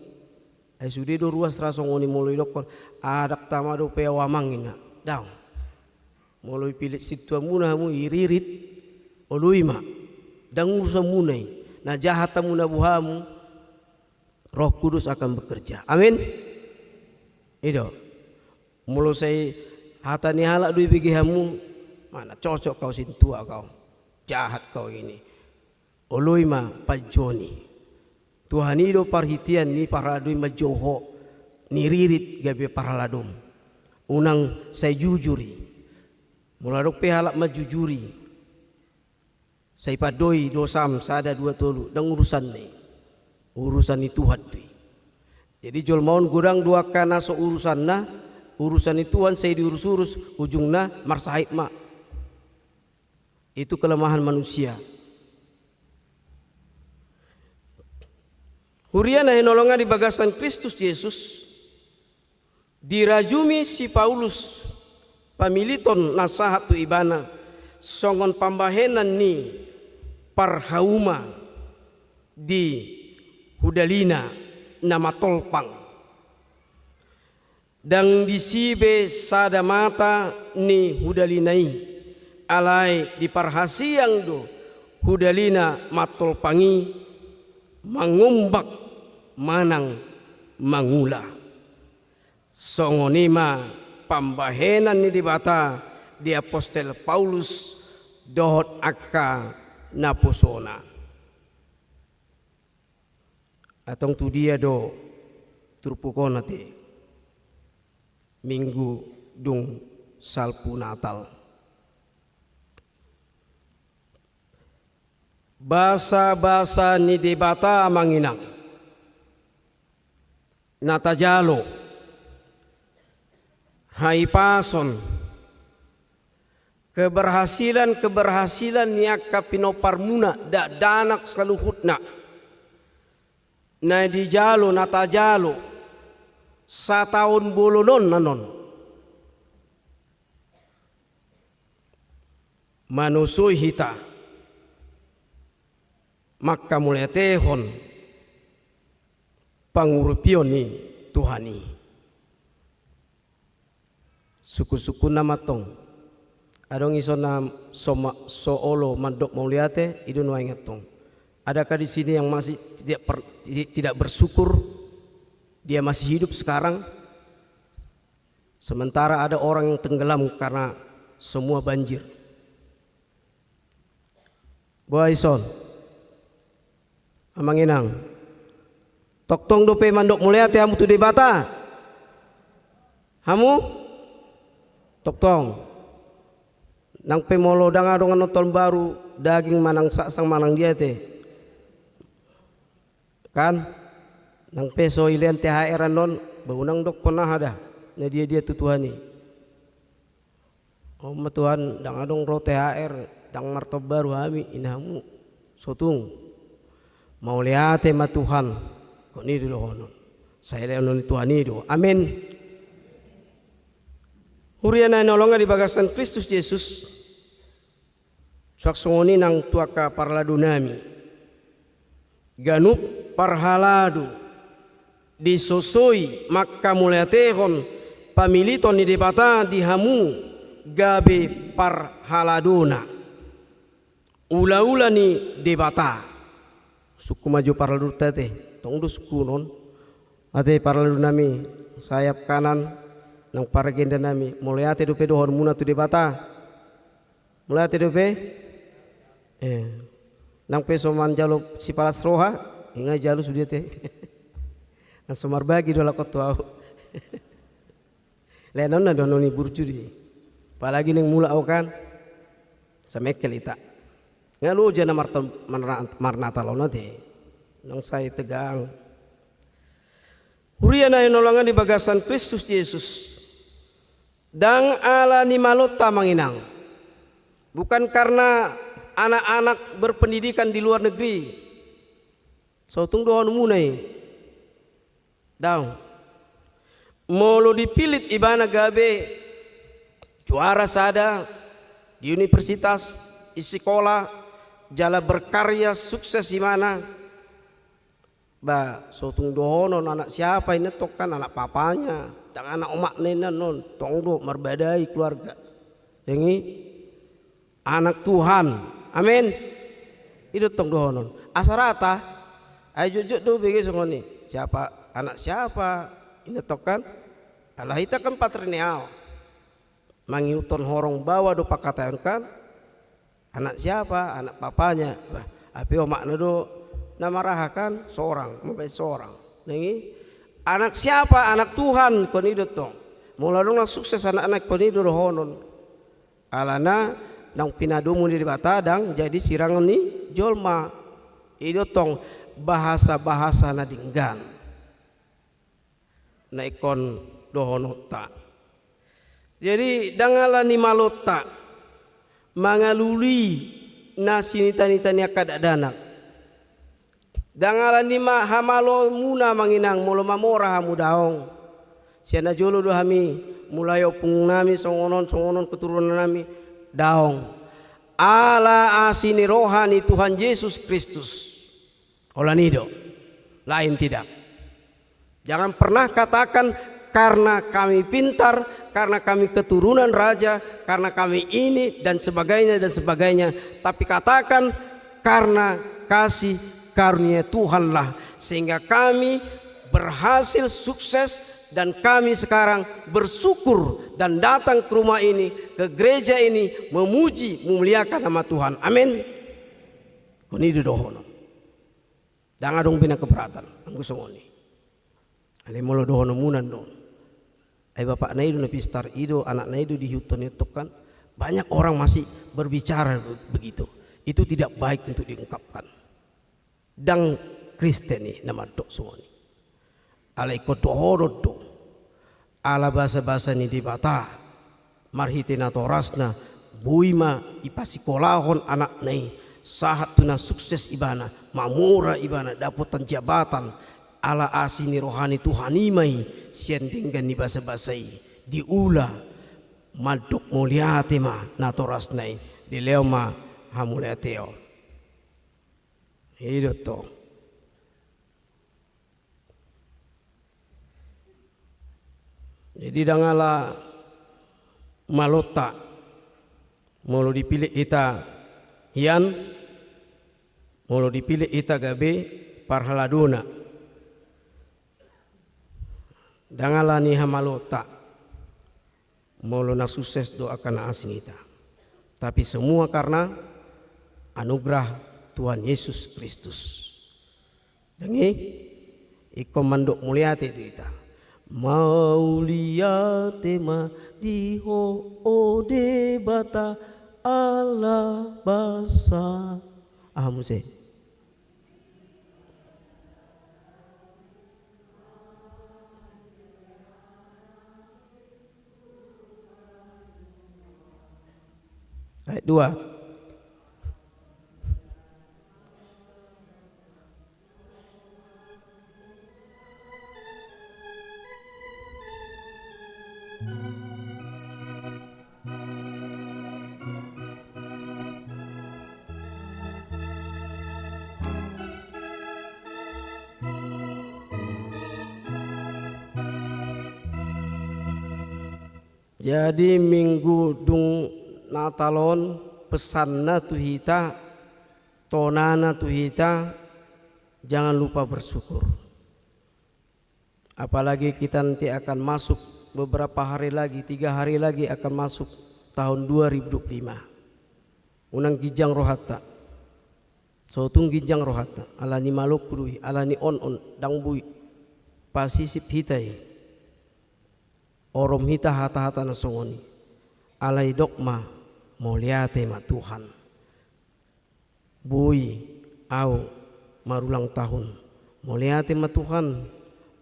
Ai sude do ruas ra songon i molo idokkon, ah, ndang tama dope ahu amang inna. Daong. Molo ipillit sintuamuna hamu, iririt, oloi ma. Ndang urusanmuna i. Na jahat hamu, na boha hamu, Roh Kudus akan bekerja. Amin. I do. Molo sai hata ni halak do ibege hamu, mana cocok kau sintua kau. Jahat kau ini. Oloi ma panjouon i. Tuhan i do parhitean ni parhalado i manjou ho, niririt gabe parhaladom. Unang sai jujur i. Molo adong pe halak manjujuri, sai pandoi dosam sada dua tolu, ndang urusanna i. Urusan ni Tuhan do i. Jadi jolma on godang do angka na so urusanna, urusan ni Tuhan sai diurus-urus, ujungna marsahit ma. Itu kelemahan manusia. Huria na hinaholongan di bagasan Kristus Jesus, dirajumi si Paulus pamiliton na sahat tu ibana, songon pambahenan ni parhauma di hudalina na matolpang. Ndang disi be sada mata ni hudalina i, alai diparhasiang do hudalina matolpang i mangombak manang mangula. Songon i ma pambahenan ni Debata di apostel Paulus dohot angka naposona. Antong tu dia do turpuk on ate? Minggu dung salpu Natal. Basa-basa ni Debata, amang inang, na tajalo, haipason, keberhasilan-keberhasilan ni angka pinomparmuna, dakdanak saluhutna, na dijalo, na tajalo sataon bolon on annon. Manusoi hita mangkamauliatehon pangurupion ni Tuhan i. Sungkun-sungkunna ma antong. Adong ison na so ma-, so olo mandok mauliate, i do nuaeng antong. Adakah di sini yang masih tidak per-, ti-, tidak bersyukur, dia masih hidup sekarang? Sementara ada orang yang tenggelam karena semua banjir. Boa ison, amang inang. Tongtong dope mandok mauliate hamu tu Debata? Hamu? Tongtong. Nang pe molo ndang adong annon taon baru, daging manang saksang manang dia te. Kan? Nang pe so ilean T H R annon, ba unang dokkon aha da, na dia-dia tu Tuhan i. On ma Tuhan, ndang adong ro T H R, ndang martaon baru hami, inna hamu. Sotung. Mauliate ma Tuhan. Kon i do dohonon. Sai lehonon ni Tuhan i do. Amen. Huria na hinaholongan di bagasan Kristus Jesus. Suang songon i nang tu angka parhalado nami. Ganup parhalado disosoi manghamauliatehon pamiliton ni Debata di hamu gabe parhaladona. Ulaula ni Debata. Sungkun ma jo parhaladonta te, tong do sungkunon. Ate parhalado nami sayap kanan, nang paragenda nami, mauliate dope dohononmuna tu Debata. Mauliate dope? Eh. Nang pe so manjalo sipalas roha, inga jalo sude te. Nang so marbagi do lakon tu au. Lehonon na dohonon ni burju di. Apalagi naeng mulak au kan. Samengkel hita. Nga loja na marta-, marna-, marnatal on ate. Nang sai tegang. Huria na hinaholongan di bagasan Kristus Jesus. Ndang ala ni malonta amang inang. Bukan karena anak-anak berpendidikan di luar negeri. Sotung dohononmuna i. Ndang. Molo dipillit ibana gabe juara sada di universitas, di sikola, jala berkarya sukses ibana. Ba, sotung dohonon anak siapa inna tong kan, anak papanya, ndang anak omakna inna annon, tong do marbadai keluarga. Ndang i anak Tuhan. Amen. I do tong dohonon. Asa rata, ai jotjot do bege songon i. Siapa, anak siapa inna tong kan? Ala hita kan patrilineal. Mangihuthon horong baoa do pangkataion kan? Anak siapa? Anak papanya. Bah, ape omakna do na maraha kan? Sorang, mambaen sorang. Ndang i? Anak siapa? Anak Tuhan, kon i do tong. Molo adong na sukses anak-anak, kon i do dohonon. Alana naung pinadomu ni Debata ndang jadi sirangon ni jolma. I do tong bahasa-bahasa na denggan na ingkon dohononta. Jadi, ndang ala ni malonta mangalului na sinitanita ni angka dakdanak. Ndang ala ni ma-, hamalomuna amang inang molo mamora hamu, daong. Sian na jolo do hami, mulai ompung nami songon on, songon on keturunan nami, daong. Ala asi ni roha ni Tuhan Jesus Kristus. Holan i do. Lain tidak. Jangan pernah katakan, "Karena kami pintar, karena kami keturunan raja, karena kami ini, dan sebagainya, dan sebagainya." Tapi katakan, "Karena kasih karunia Tuhanlah, sehingga kami berhasil sukses, dan kami sekarang bersyukur dan datang ke rumah ini, ke gereja ini, memuji, memuliakan nama Tuhan." Amin. Kon i do dohonon. Ndang adong be na keberatan anggo songon i. Alai molo dohononmuna annon, ai bapakna i do na pistar, i do anakna i do diihuthon i tong kan. Banyak orang masih berbicara be-, begitu. Itu tidak baik untuk diungkapkan. Ndang Kristen i na mandok songon i. Alai ingkon dohonon do. Ala basa-basa ni Debata marhite natorasna, boi ma ipasikolahon anakna i, sahat tu na sukses ibana, mamora ibana, dapotan jabatan, ala asi ni roha ni Tuhan i ma i, sian denggan ni basa-basa i, diula, mandok mauliate ma natorasna i, dilehon ma hamauliateon. I do tong. Jadi ndang ala malonta molo dipillit hita hian, molo dipillit hita gabe parhaladona. Ndang ala ni hamalonta. molo na sukses do angka na asing hita. Tapi semua karena anugerah Tuhan Yesus Kristus. Dang i, ingkon mandok mauliate do hita. Mauliate ma di Ho, o Debata Allah Basa. Aha muse? Ayat dua. Jadi, minggu dung Natal on, pesanna tu hita, tonana tu hita, jangan lupa bersyukur. Apalagi kita nanti akan masuk beberapa hari lagi, tiga hari lagi akan masuk tahun dua ribu dua puluh lima. Unang ginjang rohanta. So tung ginjang rohanta. Alani malongku do i, alani on on, dang boi pasisip hita i. Orom hita hata-hata na songon i. Alai dok ma, mauliate ma Tuhan. Boi au marulang tahun. Mauliate ma Tuhan,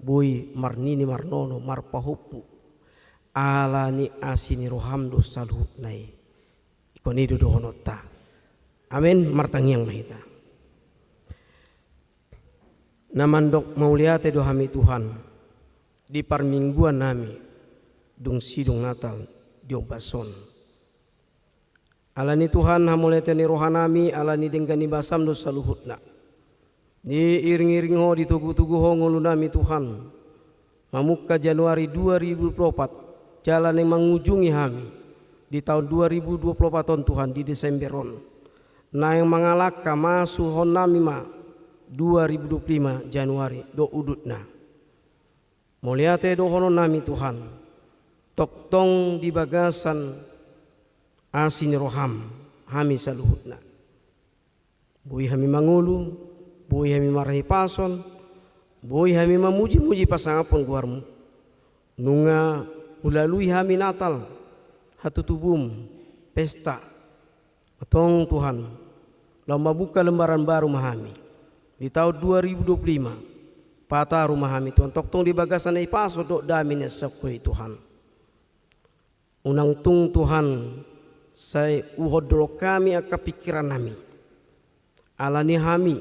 boi marnini marnono, marpahompu. Alani asi ni roham do saluhutna i. Ingkon i do dohononta. Amen, martangiang ma hita. Na mandok mauliate do hami Tuhan, di parmingguan nami, dung sidung Natal di ombas on. Alani Tuhan, hamauliateon ni rohanami, alani denggan ni basam do saluhutna. Diiring-iring Ho, ditogu-togu Ho ngolunami Tuhan. Mamungka Januari dua ribu dua puluh opat, jala naeng mangujungi hami di taon dua ribu dua puluh opat on Tuhan, di Desember on. Naeng mangalangka, masuhon nami ma dua ribu dua puluh lima Januari dohot udutna. Mauliate dohononnami Tuhan, tongtong di bagasan asi ni roham hami saluhutna. Boi hami mangolu, boi hami marhipason, boi hami mamuji-muji pasangaphon goarmu. Nunga hulalui hami Natal, hatutubum, pesta. Antong Tuhan, laho mambuka lembaran baru ma hami. Di taon dua ribu dua puluh lima, pataru ma hami Tuhan, tongtong di bagasan hipason dohot dame na sian Ho i Tuhan. Unang tung Tuhan, sai huhondolhon hami angka pingkirannami. Alani hami,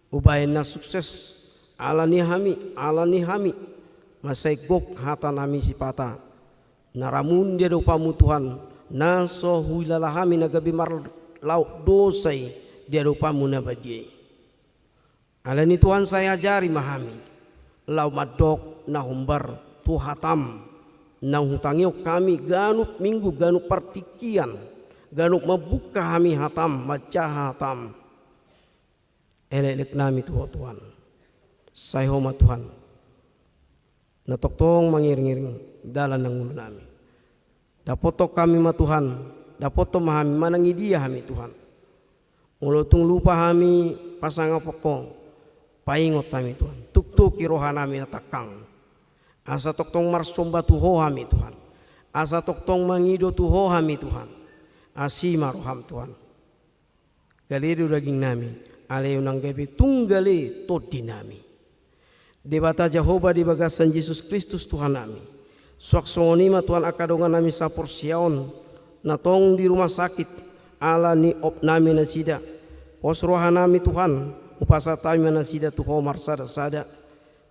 hubahen na sukses, alani hami, alani hami, mansai gok hatanami sipata. Na ramun di adopanmu Tuhan, na so huilala hami na gabe marlaok dosa i di adopanmu na badia i. Alani Tuhan sai ajari ma hami, laho mandok na hombar tu hatam, naung hutangihon hami ganup minggu, ganup partingkian, ganup mambuka hami hatam, manjaha hatam. Elek-eleknami tu Ho Tuhan. Sai Ho ma Tuhan. Na tongtong mangiring-iring dalan na ngolunami. Dapothon hami ma Tuhan, dapothon ma hami manang idia hami Tuhan. Molo tung lupa hami pasangaphon Ho, paingot hami Tuhan. Tuktuki rohanami na tangkang. Asa tongtong marsomba tu Ho hami Tuhan. Asa tongtong mangido tu Ho hami Tuhan. Asi ma roham Tuhan. Gale do dagingnami, alai unang gabe tung gale tondinami. Debata Jahowa di bagasan Jesus Kristus Tuhannami. Suang songon i ma Tuhan angka dongannami saporseaon, na tong di rumah sakit, alani opnami nasida. Pos rohanami Tuhan, hupasahat hami ma nasida tu Ho marsada-sada.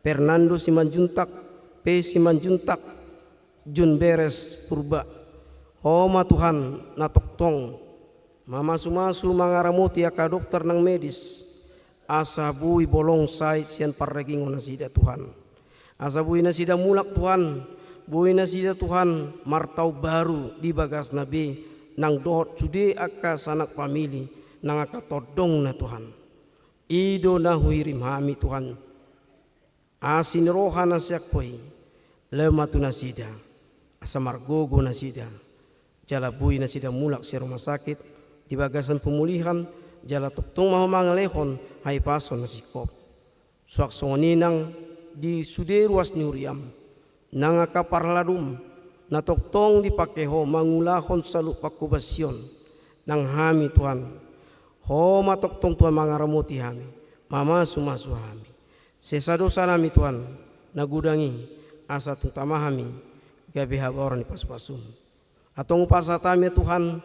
Fernando Simanjuntak, P Simanjuntak, Jun Beres Purba. Ho ma Tuhan na tongtong mamasu-masu mangaramoti angka dokter nang medis, asa boi bolong sait sian pardagingon nasida Tuhan. Asa boi nasida mulak Tuhan, boi nasida Tuhan martaon baru di bagasna be, nang dohot sude angka sanak famili, nang angka tondongna Tuhan. I do na huirim hami Tuhan. Asi ni roha na sian Ho i, laho ma tu nasida. asa margogo nasida, jala boi nasida mulak sian rumah sakit di bagasan pemulihan, jala tongtong ma Ho mangalehon hahipason na singkop. Suang songon i nang di sude ruas ni huriaM, nang angka parhaladum, na tongtong dipangke Ho mangulahon saluhut panghobasion, nang hami Tuhan, Ho ma tongtong Tuhan mangaramoti hami, mamasumasu hami. Sesa dosa nami Tuhan, na godang i, asa tung tama hami gabe habaoran ni pasupasuM. Antong hupasahat hami Tuhan,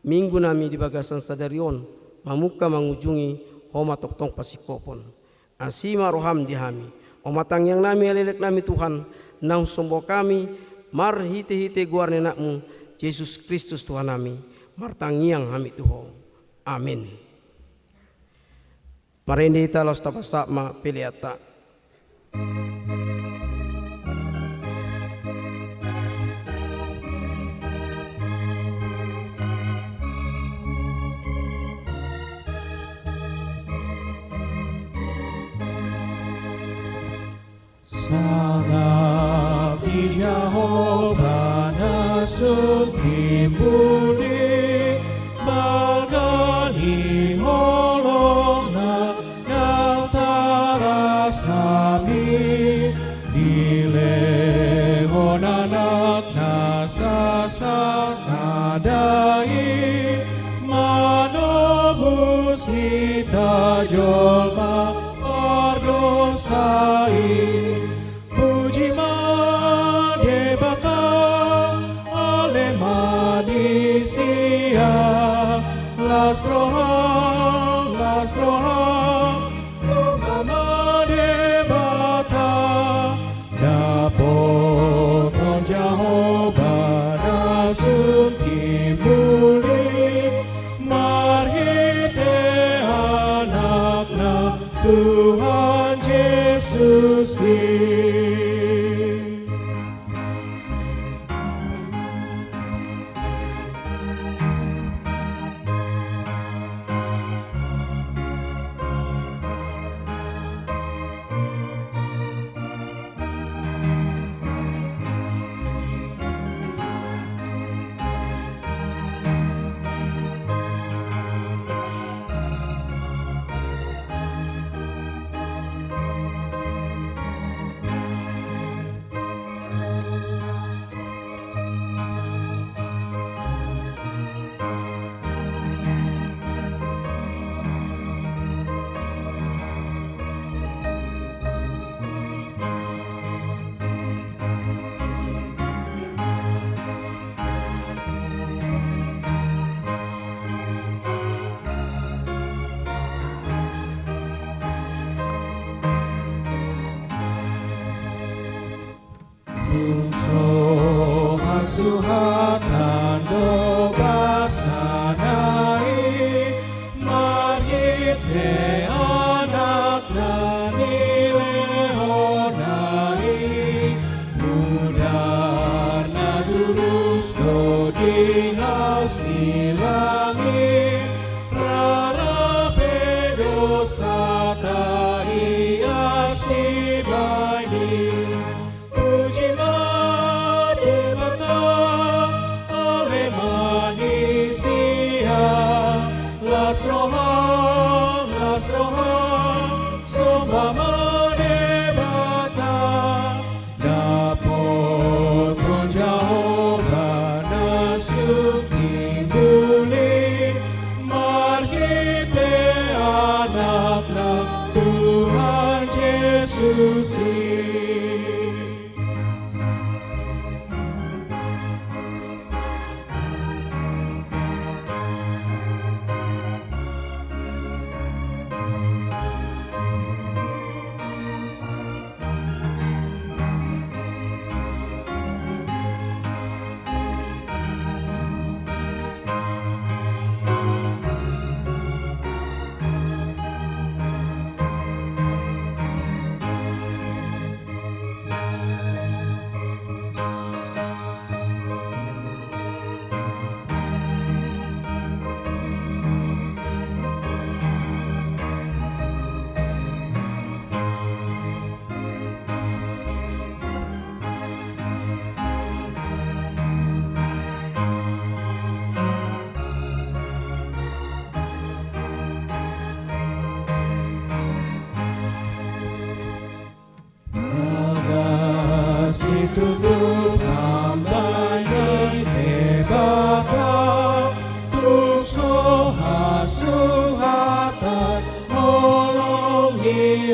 minggu nami di bagasan sadari on, mamungka mangujungi Ho ma tongtong pasingkopon. Asi ma rohaM di hami. On ma tangiang nami, elek nami Tuhan, naung somba hami marhitehite goar ni AnakMu, Jesus Kristus Tuhan nami, martangiang hami tu Ho. Amin. Marende hita laos tapasahat ma peleanta. Sangap di Jahowa na sun timbul i, balga ni holongna ndang tarasami, dilehon AnakNa sasada i, manobus hita jolma pardosa i. Puji ma Debata, ale manisia, las roha, las roha, somba ma Debata. Dapothon Jahowa na sun timbul i, marhite AnakNa Tuhan Jesus i. Tung so hasuhatan do basana i, marhite Anakna nilehonna i, mudarna turus do di hau silang i, rara pe dosata ias dibahen i. Puji ma Debata.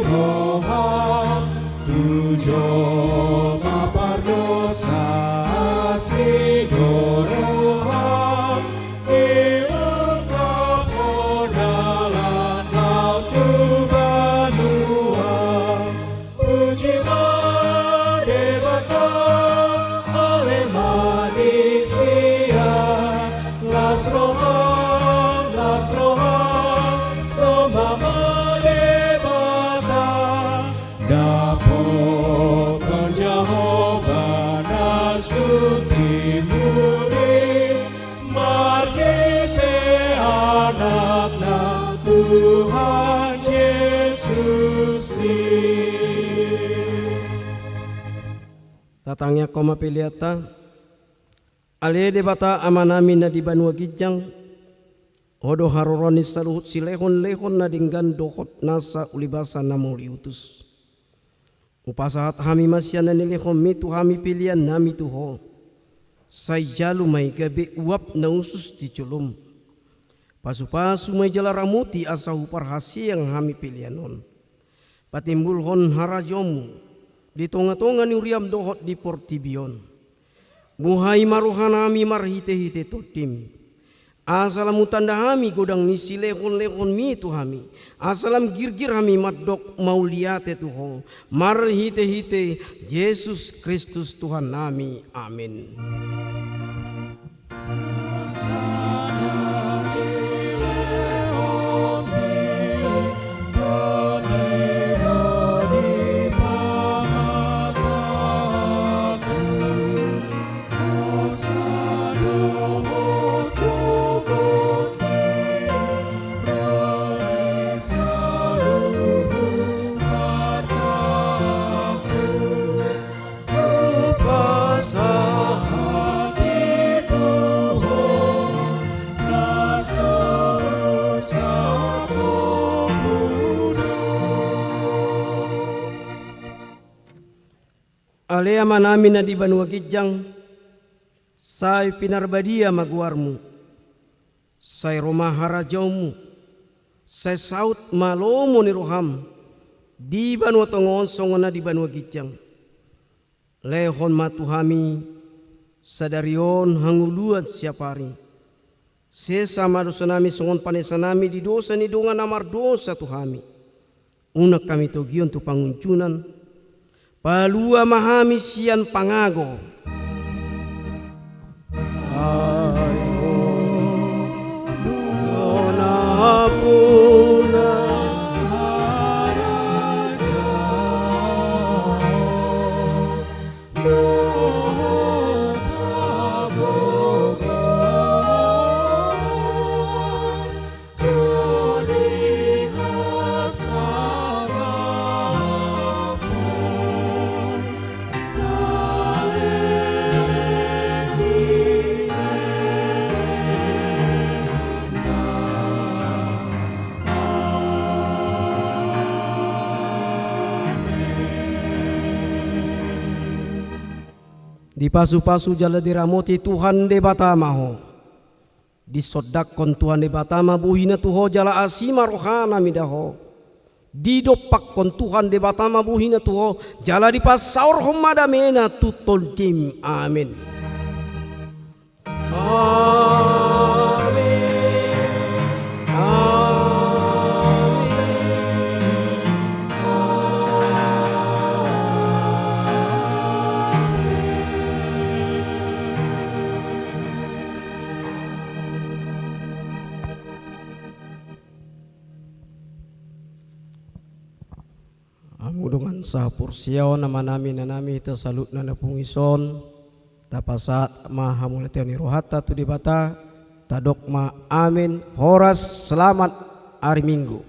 Roham tu jolma pardosa asi do roham, diungkap hona lan laut tu banua. Puji ma Debata, ale ma di sian las roham, las roham, somba ma Debata. Dapothon Jahowa na sutimuni marhite Anakna Tuhan Jesus i. Tatangiangkon ma peleanta. Ale Debata Amanami na di banua ginjang, Ho do haroroan ni saluhut silehonlehon na denggan dohot nasa ulibasa na mauliutus. Hupasahat hami ma sian na nilehonmi tu hami peleannami tu Ho. Sai jalo ma i gabe uap na hushus di jolom. Pasupasu ma i jala ramoti asa huparhaseang hami pelean on. Patimbulhon harajaonmu di tongatonga ni huriam dohot di portibi on. Buhai ma rohanami marhitehite Tondim. Asa lam hutanda hami godang ni silehonlehonmi tu hami. Asa lam girgir hami mandok mauliate tu Ho. Marhitehite Jesus Kristus Tuhannami. Amen. Ale Amanami na di banua ginjang, sai pinarbadia ma goarmu. Sai ro ma harajaonmu. Sai saut ma lomo ni roham di banua tonga on songon na di banua ginjang. Lehon ma tu hami sadari on hangoluan siapari. Sesa ma dosanami songon panesanami di dosa ni dongan na mardosa tu hami. Unang hami togihon tu pangunjunan. Palua ma hami sian pangago. Ai Ho do nampuna harajaon dohot hagogoon. Dipasupasu jala diramoti Tuhan Debata ma ho. Disondangkon Tuhan Debata ma bohina tu ho jala asi ma rohana mida ho. Didompakkon Tuhan Debata ma bohina tu ho jala dipasaorhon ma damena tu tondim. Amen. Amen. Amen. Amen. Hamu dongan sahaporseaon, amanami, inanami, hita saluhutna na pungu dison, tapasahat ma hamauliateon ni rohanta tu Debata, tadok ma amen, horas, selamat hari Minggu.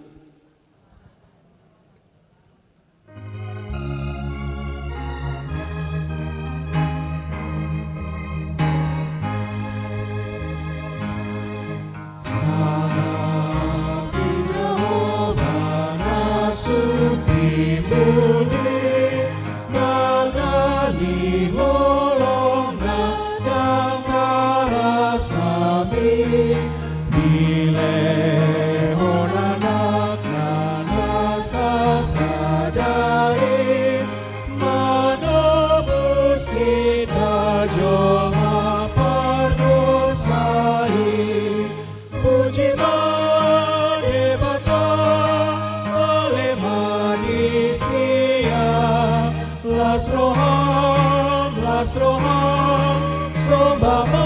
Salami Jahowa na sutimuni, mata ni holongna ndang tarasami, dilehon Anakna na sasa Las roham, las roham, somba ma